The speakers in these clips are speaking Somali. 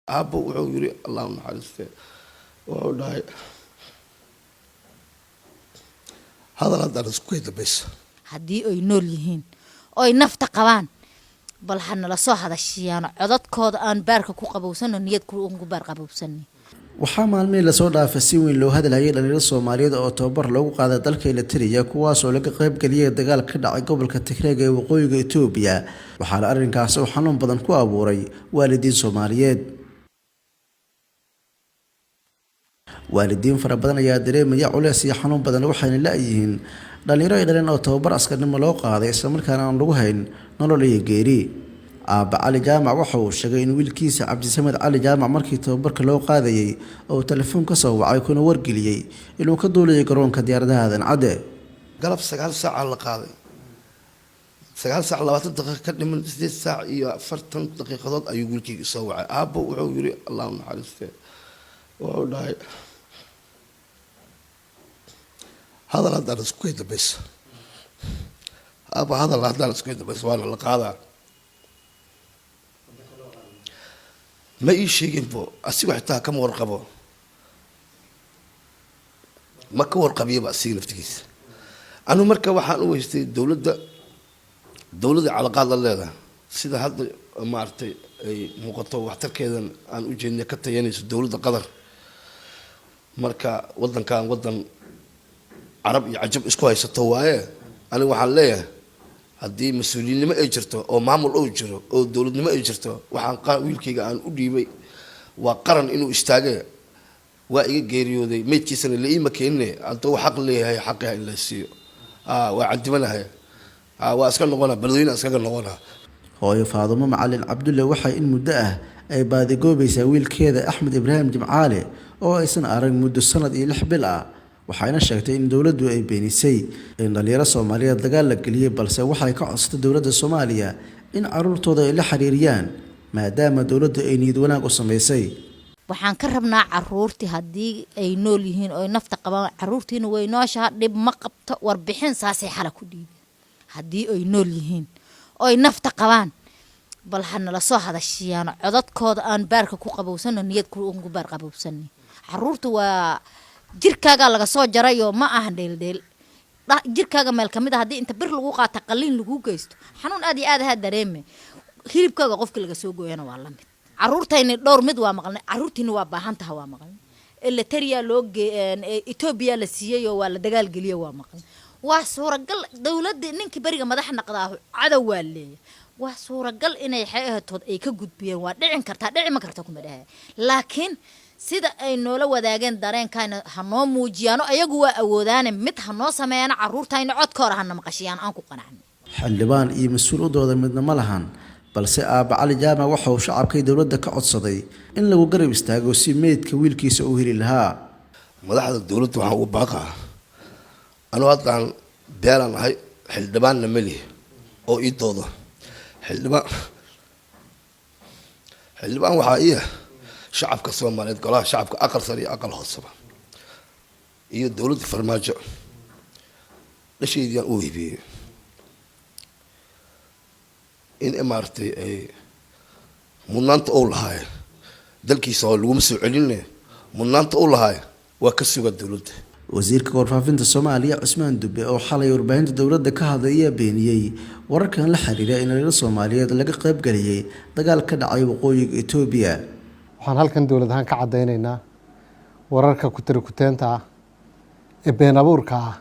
Aabbo wuxuu yiri, Allah u naxariistee, wuxuu dhahay hadal haddaan isku kay dambaysa. Haddii ay nool yihiin oy nafta qabaan, bal ha nala soo hadashiyaano, codadkooda aan baarka ku qabowsano, niyad ku baar qabowsano. Waxaa maalmihii lasoo dhaafay si weyn loo hadalhayay dhalinyaro Soomaaliyeed oo tababar loogu qaaday dalka Elitereya, kuwaasoo laga qaybgeliyay dagaal ka dhacay gobolka Tigreeg ee waqooyiga Itoobiya. Waxaana arrinkaasi uu xanuun badan ku abuuray waalidiin Soomaaliyeed. Waalidiin fara badan ayaa dareemaya culeys iyo xanuun badan, waxayna la-yihiin dhalinyaro ay dhaleen oo tababar askarnimo loo qaaday, islamarkaana aan lagu hayn nolol iyo geeri. Aabba Cali Jaamac waxa uu sheegay in wiilkiisa Cabdisamed Cali Jaamac markii tababarka loo qaadayay oo telefoon ka soo wacay, kuna wargeliyey inuu ka duulayay garoonka diyaaradaha Aadan Cadde. Galab 9 saaca la qaaday, 9 saac 20 daqiiqo ka dhiman, 8 saac iyo 40 daqiiqadood ayuu wiilkayga soo wacay. Aabbo wuxuu yiri, Allah u naxariistee, wuxuu dhahay hadal haddaan isku kay dambaysa, aabba hadal haddaan isku kay dambaysa waana la qaadaa. Ma ii sheeginbo, asigo xitaa kama warqabo, ma ka warqabiyaba asiga naftigiisa. Anu marka waxaan u weystay dowladda, dowladda calaqaad la leedahay, sida hadda maaragtay ay muuqato waxtarkeedan aan u jeednay ka tayanayso dowladda Qatar. Marka waddankan waddan carab iyo cajab isku haysato waaye. Aniga waxaan leeyahay haddii mas-uuliyinnimo ay jirto oo maamul uu jiro oo dowladnimo ay jirto, waxaan wiilkayga aan u dhiibay waa qaran inuu istaage. Waa iga geeriyooday, meydkiisana la iima keenine. Hadduu xaq leeyahay, xaqiha in la siiyo. Waa cadibanahay, waa iska noqonaa beledweyne, iskaga noqonaa. Hooyo Faadumo Macalin Cabdulle waxay in muddo ah ay baadigoobaysaa wiilkeeda Axmed Ibraahim Jimcaale oo aysan arag muddo sanad iyo 6 bil ah. Waxayna sheegtay in dowladdu ay beenisay in dhalinyaro Soomaaliyeed dagaal la geliyey, balse waxay ka codsatay dowladda Soomaaliya in caruurtooda ay la xiriiriyaan, maadaama dowladdu ay niyad wanaag u samaysay. Waxaan ka rabnaa caruurtii haddii ay nool yihiin oy nafta qabaan, caruurtiina way nooshaha, dhib ma qabto. Warbixin saasay xala ku dhiibeen. Haddii ay nool yihiin oy nafta qabaan, bal ha nala soo hadashiyaano, codadkooda aan baarka ku qabowsano, niyad ku baar qabowsano. Caruurta waa jirkaagaa laga soo jarayoo, ma ahan dheeldheel. Jirkaaga meel kamid a haddii inta bir lagu qaata qaliin lagu geysto, xanuun aad iyo aad ahaa dareeme. Hilibkaaga qofka laga soo gooyana waa lamid. Caruurtayni dhowr mid waa maqalnay, caruurtiina waa baahan taha, waa maqalnay. Eliteria loo ge, Etoobiya la siiyey oo waa la dagaalgeliye, waa maqalnay. Waa suuragal dowladda ninkii beriga madax naqdaahu cadow waa leeyahay. Waa suuragal inay xeehatood ay ka gudbiyeen, waa dhicin kartaa, dhici ma karta kuma dhahay, laakiin sida ay noola wadaageen dareenkayna ha noo muujiyaano. Ayagu waa awoodaane mid ha noo sameeyana, caruurtayna codkooda hana maqashiyaan, aan ku qanacno. Xildhibaan iyo mas-uul u dooda midna ma lahan, balse aabba Cali Jaamac waxa uu shacabkay dowladda ka codsaday in lagu garab istaago si meydka wiilkiisa uu heli lahaa. Madaxda dowladda waxaan ugu baaqaa, anuu haddaan beelaan ahay, xildhibaanna melihi oo ii doodo. Xildhibaan waxaa iya shacabka Soomaaliyeed, golaha shacabka aqal sare iyo aqal hooseba, iyo dowladda Farmaajo dhashaydiyaan u weydiiyey in maaragtay ay mudnaanta uu lahaaye dalkiisa oo laguma soo celine, mudnaanta uu lahaaye waa ka suga dowladda. Wasiirka warfaafinta Soomaaliya Cusmaan Dube oo xalay warbaahinta dowladda ka hadlay ayaa beeniyey wararkan la xiriira in dhalinyaro Soomaaliyeed laga qaybgeliyey dagaal ka dhacay waqooyiga Itoobiya. Waxaan halkan dowlad ahaan ka caddaynaynaa wararka kutirikuteenta ah ee been abuurka ah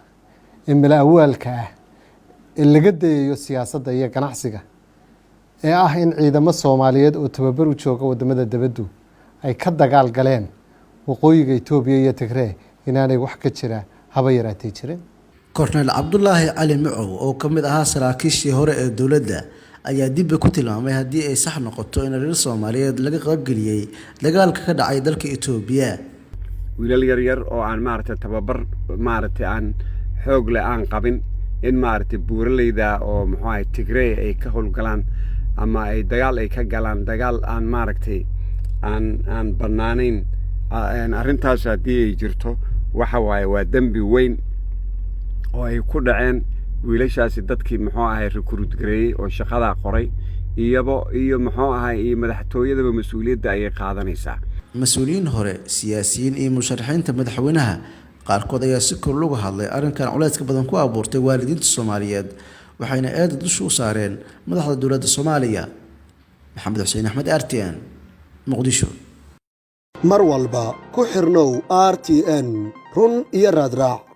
ee mala awaalka ah ee laga dayayo siyaasadda iyo ganacsiga ee ah in ciidamo Soomaaliyeed oo tababar u jooga wadamada dibaddu ay ka dagaal galeen waqooyiga Itoobiya iyo Tigree inaanay wax ka jira haba yaraatee jirin. Korneyl Cabdulaahi Cali Macow oo ka mid ahaa saraakiishii hore ee dowladda ayaa dibba ku tilmaamay haddii ay sax noqoto in dhalinyaro Soomaaliyeed laga qaybgeliyey dagaalka ka dhacay dalka Itoobiya. Wiilal yar yar oo aan maaragtay tababar maaragtay aan xoog leh aan qabin in maaragtay buuraleyda oo muxuu ahay Tigrey ay ka howlgalaan ama ay dagaal ay ka galaan, dagaal aan maaragtay aan bannaanayn. Arrintaas haddii ay jirto, waxa waaye waa dembi weyn oo ay ku dhaceen wiilashaasi, dadkii muxuu ahay recruit gareeyey oo shaqadaa qoray. Iyabo iyo muxuu ahay iyo madaxtooyadaba mas-uuliyadda ayay qaadanaysaa. Mas-uuliyiin hore, siyaasiyiin iyo musharaxiinta madaxweynaha qaarkood ayaa si kor uga hadlay arrinkan culayska badan ku abuurtay waalidiinta Soomaaliyeed, waxayna eeda dusha u saareen madaxda dowladda Soomaaliya. Maxamed Xuseen Axmed, RTN, Muqdisho. Mar walba ku xirnow RTN, run iyo raadraac.